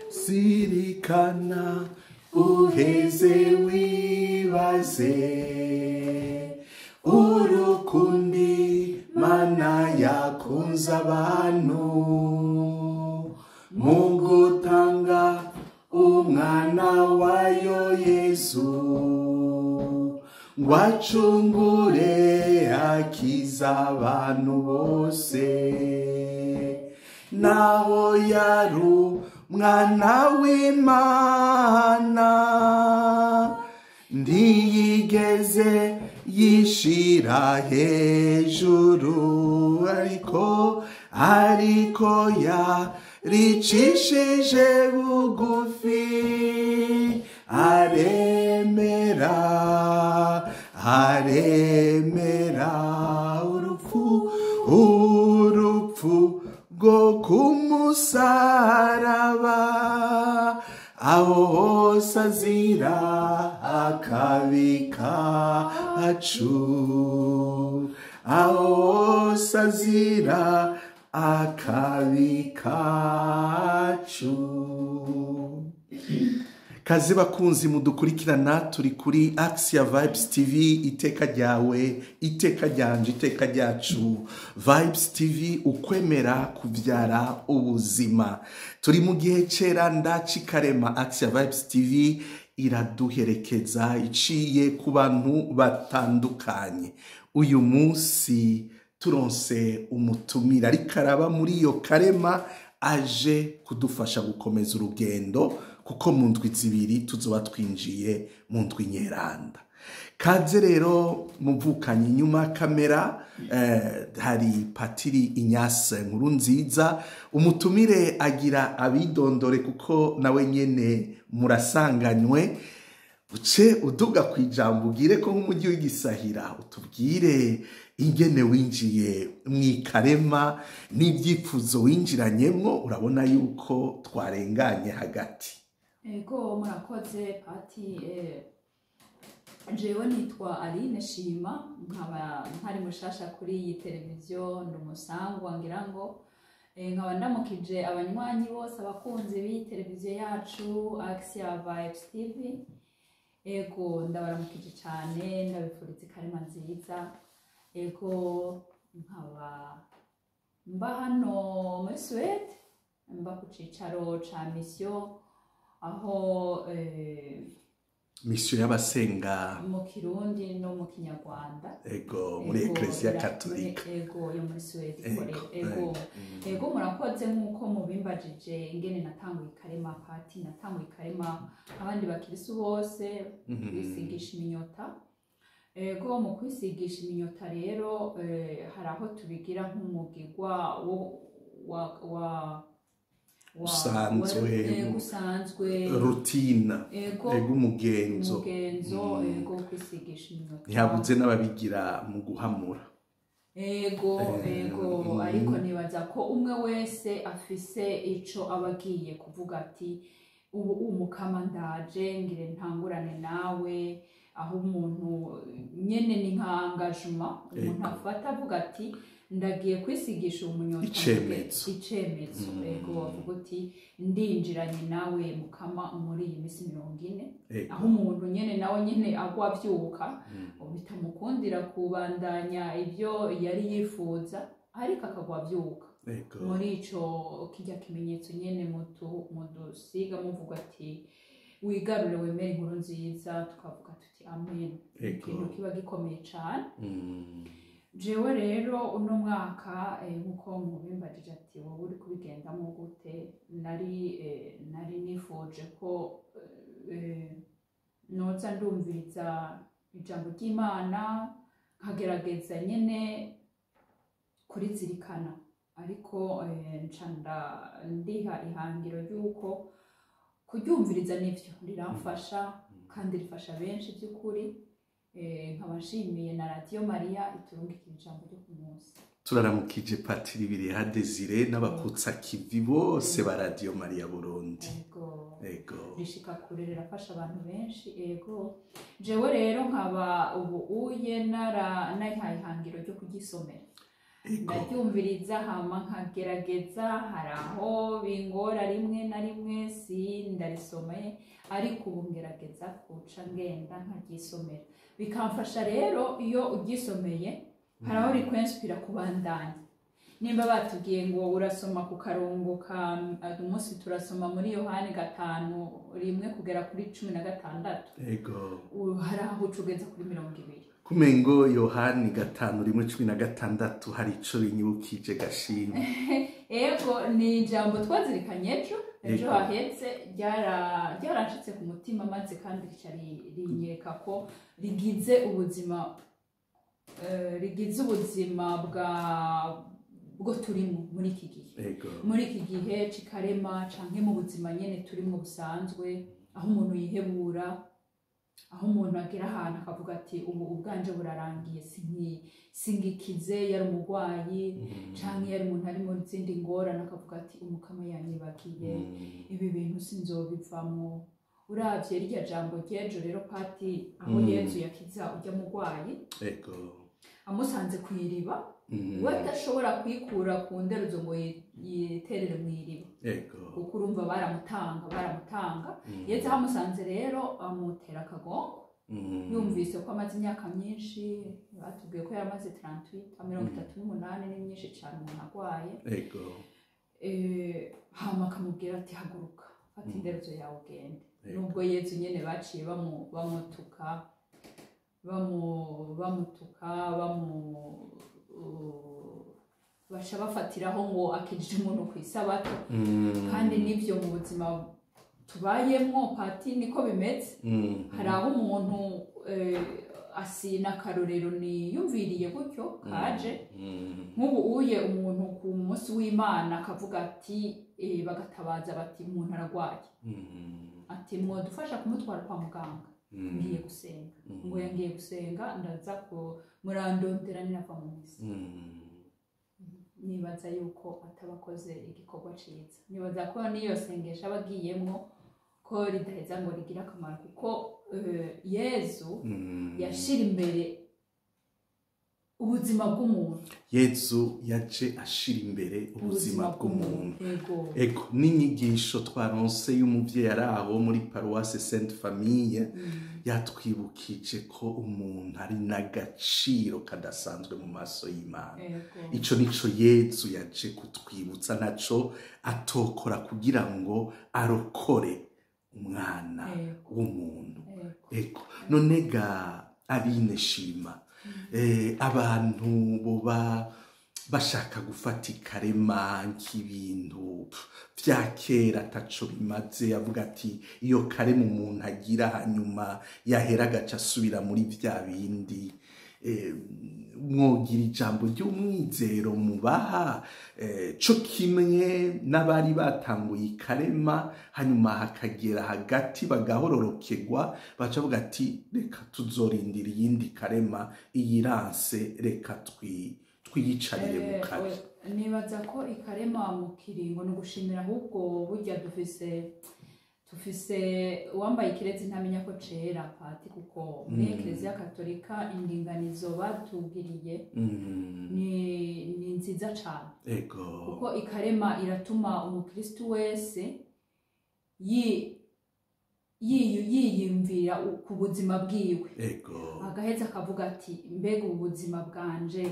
Zirikana uheze wibaze urukundi mana yakunze abantu mu gutanga umwana wayo Yesu ngo acungure akiza abantu bose. Naho yari umwana w'Imana ntiyigeze yishira hejuru, ariko yaricishije bugufi aremera, aremera urupfu, urupfu rwo kumusaraba, aho hose azira akabi kacu, aho hose azira akabi kacu. Kaze bakunzi mudukurikirana, turi kuri Axia Vibes TV, iteka ryawe, iteka ryanje, iteka ryacu. Vibes TV, ukwemera kuvyara ubuzima. Turi mu gihe ceranda c'ikarema. Axia Vibes TV iraduherekeza iciye ku bantu batandukanye. Uyu munsi turonse umutumira ariko araba muri iyo karema, aje kudufasha gukomeza urugendo, kuko mu ndwi 2 tuzoba twinjiye mu ndwi nyeranda. Kaze rero muvukanye inyuma kamera hari Patiri Ignace Nkurunziza. Umutumire agira abidondore kuko nawe nyene murasanganywe. Uce uduga kwijambo ugire ko nk'umujyi w'igisahira utubwire ingene winjiye mw'ikarema n'ibyifuzo winjiranyemwo. Urabona yuko twarenganye hagati. Ego, murakoze Pati. Jewe nitwa Aline Shima, nkaba ntari mushasha kuri iyi televiziyo, ndi umusangwa ngira ngo nkaba ndamukije abanywanyi bose, abakunzi b'iyi televiziyo yacu Axia Vibes TV. Ego, ndabaramukije cyane, ndabifuriza ikarema nziza. Ego, nkaba mba hano muri Suède, mba ku cicaro ca mission, aho mission y'abasenga mu Kirundi no mu Kinyarwanda. Ego, muri Ecclesia Katolika. Ego, yo muri Suède. Ego, ego, murakoze. Nk'uko mubimbajije ingene natanguye ikarema, Pati, natanguye ikarema abandi bakirisu bose, kwisigisha iminyota. Ego, mu kwisigisha iminyota rero hari aho tubigira nk'umugigwa wa usanzwe, usanzwe, routine. Ego, umugenzo. Umugenzo, ego, kwisigisha iminyota. Ntihabuze n'ababigira mu guhamura. Ego, ego, ariko nibaza ko umwe wese afise ico aba agiye kuvuga ati ubu umukama ndaje ngire ntangurane nawe, aho umuntu nyene ni nka engagement umuntu afata avuga ati ndagiye kwisigisha umunyota, icemezo. Icemezo, ego, avuga uti ndinjiranye nawe mukama muri iyi minsi 40, aho umuntu nyene nawe nyene agwa avyuka bitamukundira kubandanya ibyo yari yifuza, ariko akagwa avyuka muri ico kijya kimenyetso nyene mudusiga muvuga ati wigarure wemere inkuru nziza, tukavuga tuti amen. Ikintu kiba gikomeye cane. Jewe rero uno mwaka, nkuko mubimbajije ati wowe uri kubigendamo gute, nari nifuje ko noza ndumviriza ijambo ry'Imana, nkagerageza nyene kurizirikana, ariko nca ndiha ihangiro ry'uko kuryumviriza nivyo riramfasha kandi rifasha benshi by'ukuri. Nkaba nshimiye na Radiyo Mariya iturungikira ijambo ryo ku munsi. Turaramukije Patiri Bireha Desire n'abakutsa kivi bose ba Radiyo Mariya Burundi. Ego, rishika kure, rirafasha abantu benshi. Ego, jewe rero nkaba ubu uye nayihaye ihangiro ryo kugisomera, ndaryumviriza hama nkagerageza. Hari aho bingora rimwe na rimwe. Sindarisomeye, ariko ubu ngerageza kuca ngenda nkaryisomera, bikamfasha. Rero iyo uryisomeye, hari aho rikwinspira kubandanya. Nimba batubwiye ngo urasoma ku karongo ka umunsi, turasoma muri Yohani 5:1 kugera kuri 16. Hari aho uca ugeza kuri 20. Kumengo Yohani 5:1-16 hari ico binyibukije, gashimwe. Ego, ni ijambo twazirikanye ejo hahetse, ryaranshitse ku mutima, maze kandi rica rinyereka ko rigize ubuzima bwo turimo muri iki gihe, muri iki gihe c'ikarema, canke mu buzima nyene turimo busanzwe, aho umuntu yihebura, aho umuntu agera ahantu akavuga ati: "Ubu ubwanje burarangiye, singikize." Yari umurwayi, canke yari umuntu ari mu zindi ngorane, akavuga ati: "Umukama yanyibagiye, ibi bintu sinzobivamo." Uravye rirya jambo ry'ejo rero, pati, aho Yezu yakiza urya murwayi, amusanze ku iriba, we adashobora kwikura ku nderuzo ngo yiterere mu iriba, kuko urumva baramutanga. Yezu ahamusanze rero amutera akagongo. Yumvise ko amaze imyaka myinshi, batubwiye ko yaramaze 38, 38, ni myinshi cyane umuntu arwaye. Hama akamubwira ati: "Haguruka, fata inderuzo yawe ugende." Nubwo Yezu nyene baciye bamutuka, bamutuka, baca bafatiraho ngo akijije umuntu ku isabato. Kandi nibyo, mu buzima tubayemwo, pati, niko bimeze. Hari aho umuntu asina akarorero niyumviriye gutyo kaje, nk'ubu uye umuntu ku munsi w'Imana akavuga ati, bagatabaza bati: "Umuntu aragwaye," ati: "Mwadufasha kumutwara kwa muganga, ngiye gusenga." Ngo yangiye gusenga, ndaza ko murandondera ninava mu misa. Nibaza yuko atabakoze igikorwa ciza. Nibaza ko n'iyo sengesho aba agiyemwo ko ridaheza ngo rigire akamaro, kuko Yezu yashira imbere ubuzima bw'umuntu. Yezu yaje ashira imbere ubuzima bw'umuntu. Yego. Ego, n'inyigisho twaronse y'umuvyeyi ari aho muri paruwase Sainte Famille yatwibukije ko umuntu ari n'agaciro kadasanzwe mu maso y'Imana. Ico nico Yezu yaje kutwibutsa, naco atokora kugira ngo arokore umwana w'umuntu. Ego, none ga Aline Shima, abantu boba bashaka gufata ikarema nk'ibintu vya kera ataco bimaze, avuga ati iyo karema umuntu agira, hanyuma yahera agaca asubira muri vya bindi, mwogira ijambo ry'umwizero mubaha, co kimwe n'abari batanguye ikarema, hanyuma hakagera hagati bagahororokegwa, baca bavuga ati: "Reka tuzorindira iyindi karema, iyiranse, reka twiyicarire mu kabi"? Nibaza ko ikarema mu kiringo ni ugushimira ahubwo. Burya dufise uwambaye ikirezi ntamenya ko cera, pati, kuko muri Ekereziya Katolika indinganizo batubwiriye ni nziza cane, kuko ikarema iratuma umukristu wese yiyumvira ku buzima bwiwe, agaheza akavuga ati: "Mbega ubu buzima bwanje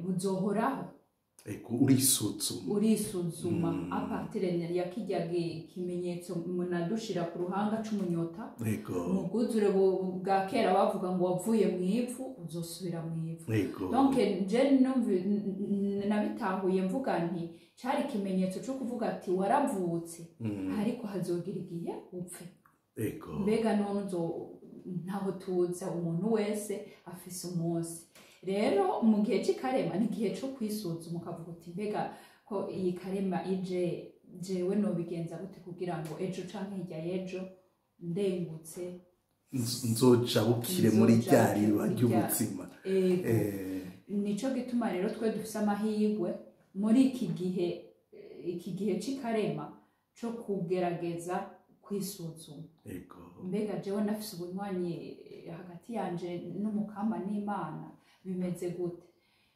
buzohoraho?" Ego, urisuzuma. Urisuzuma à partir ya kirya kimenyetso munadushira ku ruhanga c'umunyota. Mu bwuzure bwa kera bavuga ngo wavuye mu ivu, uzosubira mu ivu. Donc je nabitahuye mvuga nti cari ikimenyetso co kuvuga ati waravutse, ariko hazogira igihe upfe. Mbega none uzo ntaho tuza, umuntu wese afise umunsi. Rero mu gihe c'ikarema ni igihe co kwisuzuma, ukavuga uti: "Mbega ko iyi karema ije, jewe nobigenza gute kugira ngo ejo canke hirya y'ejo ndengutse Nzojabukire muri rya nzojabukire riba muri ry'ubuzima"? Ego. Nico gituma rero twe dufise amahirwe muri iki gihe, iki gihe c'ikarema, co kugerageza kwisuzuma. Mbega jewe ndafise ubunywanyi hagati yanje n'umukama n'Imana bimeze gute?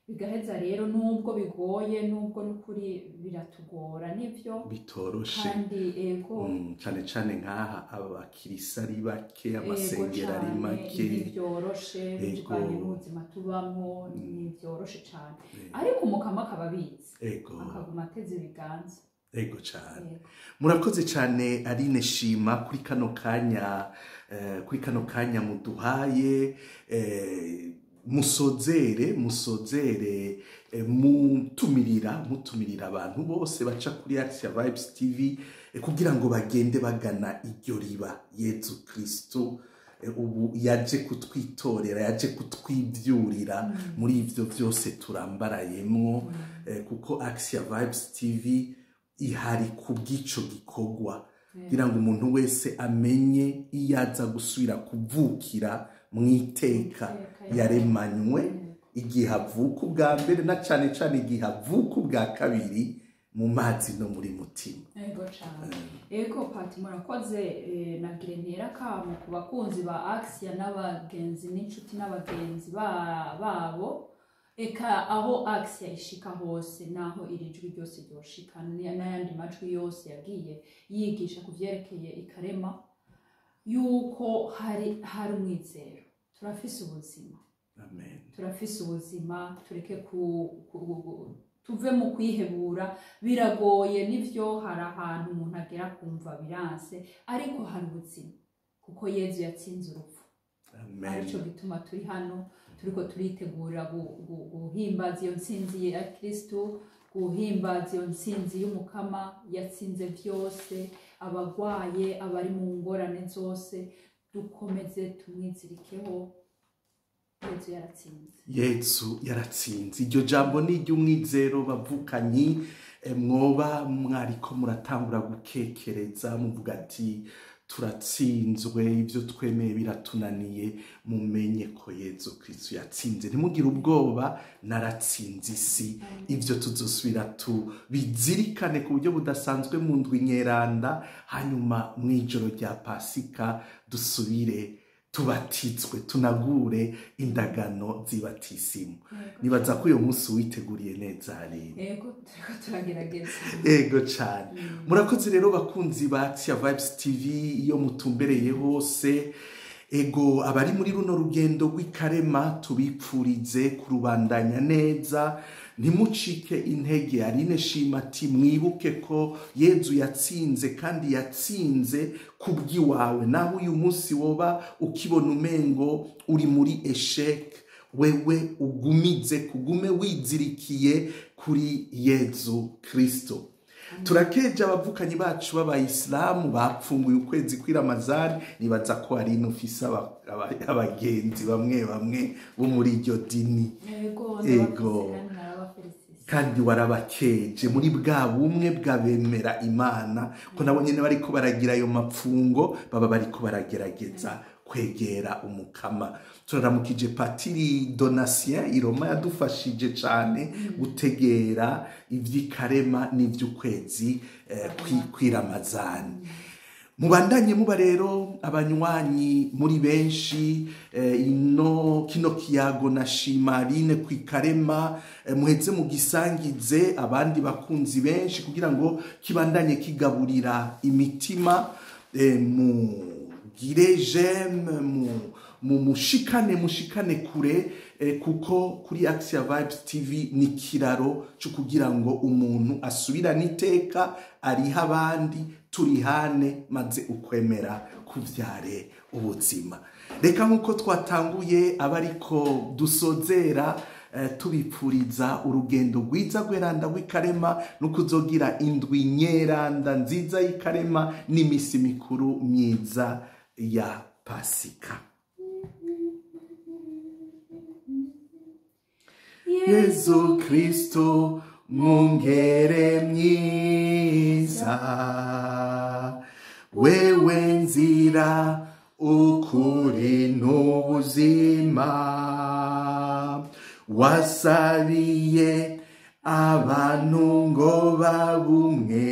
Bigaheza rero nubwo bigoye, nubwo n'ukuri biratugora, nivyo bitoroshe kandi ego cane cane nkaha abakirisa ari bake, amasengero ari make, ntibyoroshe bivanye n'ubuzima tubamwo, ntibyoroshe cane, ariko umukama akaba abizi, akaguma ateze ibiganza. Ego cane. Murakoze cane Aline Shima kuri kano kanya, kuri kano kanya muduhaye. Musozere mutumirira abantu bose baca kuri Axia Vibes TV kugira ngo bagende bagana iryo riba Yezu Kristo ubu yaje kutwitorera, yaje kutwivyurira muri ivyo vyose turambarayemwo, kuko Axia Vibes TV ihari kubw'ico gikorwa kugira ngo umuntu wese amenye iyaza gusubira kuvukira mwiteka yaremanywe igihe avuka ubwa mbere, na cane cane igihe avuka ubwa kabiri mu mazi no muri mutima. Ego cane. Ego Pati, murakoze. Nagire ntera kamo ku bakunzi ba Axia n'abagenzi n'inshuti n'abagenzi babo, eka aho Axia ishika hose, naho iri jwi ryose ryoshika n'ayandi majwi yose yagiye yigisha ku vyerekeye ikarema, yuko hari umwizero. Turafise ubuzima. Amen. Turafise ubuzima, tureke tuve mu kwihebura. Biragoye nivyo, hari ahantu umuntu agera kumva biranse, ariko hari ubuzima kuko Yezu yatsinze urupfu. Amen. Arico gituma turi hano, turiko turitegura guhimbaza iyo ntsinzi ya Kristo, guhimbaza iyo ntsinzi y'umukama yatsinze vyose, abagwaye, abari mu ngorane zose, dukomeze tumwizirikeho. Yezu yaratsinze. Yezu yaratsinze. Iryo jambo ni iry'umwizero bavukanyi, mwoba mwariko muratangura gukekereza muvuga ati turatsinzwe, ibyo twemeye biratunaniye, mumenye ko Yezu Kristo yatsinze. Ntimugire ubwoba, naratsinze isi. Ibyo tuzosubira tubizirikane ku buryo budasanzwe mu ndwi nyeranda, hanyuma mu ijoro rya Pasika dusubire tubatitswe, tunagure indagano zibatisimu. Nibaza ko uyu munsi witeguriye neza Aline. Ego, turiko turagerageza. Ego cane. Murakoze rero bakunzi ba Axia Vibes TV iyo mutumbereye hose. Ego, abari muri runo rugendo rw'ikarema tubipfurize kurubandanya neza, ntimucike intege. Aline Shima ati mwibuke ko Yezu yatsinze kandi yatsinze kubw'iwawe. Naho uyu munsi woba ukibona umengo uri muri eshec, wewe ugumize kugume wizirikiye kuri Yezu Kristo. Turakeje abavukanyi bacu b'abayisilamu bapfunguye ukwezi kw'iramazani. Nibaza ko ari ufise abagenzi bamwe bamwe bo muri iryo dini. Ego, kandi warabakeje muri bwa bumwe bwabemera Imana, ko nabo nyene bariko baragira ayo mapfungo, baba bariko baragerageza kwegera umukama. Turaramukije Patiri Donatien i Roma yadufashije cane gutegera ivy'ikarema n'ivy'ukwezi kw'iramazani. Mubandanye muba rero abanywanyi muri benshi, ino kino kiyago na Shima Aline kw'ikarema, muheze mugisangize abandi bakunzi benshi kugira ngo kibandanye kigaburira imitima. Mugire j'aime, mushikane kure, kuko kuri Axia Vibes TV ni kiraro cyo kugira ngo umuntu asubirane iteka, ariha abandi, turihane, maze ukwemera kuvyare ubuzima. Reka nkuko twatanguye abariko dusozera, tubipfuriza urugendo rwiza rweranda rw'ikarema, no kuzogira indwi nyeranda nziza y'ikarema n'imisi mikuru myiza ya Pasika. Yezu Kristo mwungere mwiza, wewe nzira ukuri n'ubuzima, wasabiye abantu ngo babumwe,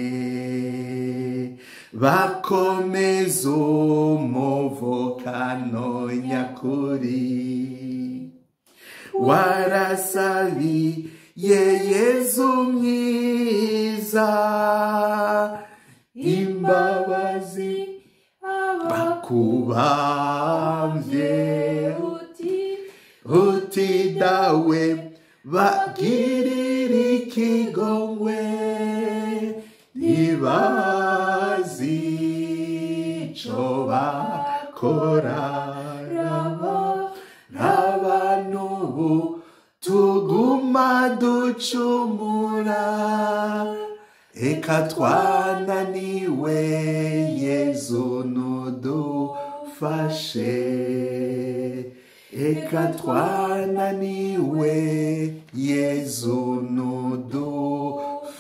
bakomeze umuvukano nyakuri. Warasabiye Yezu mwiza imbabazi bakubambye uti dawe bagirira ikigongwe ntibazi ico bakora. Raba n'ubu tuguma ducumura, eka twananiwe Yezu nudufashe, eka twananiwe Yezu nudufashe.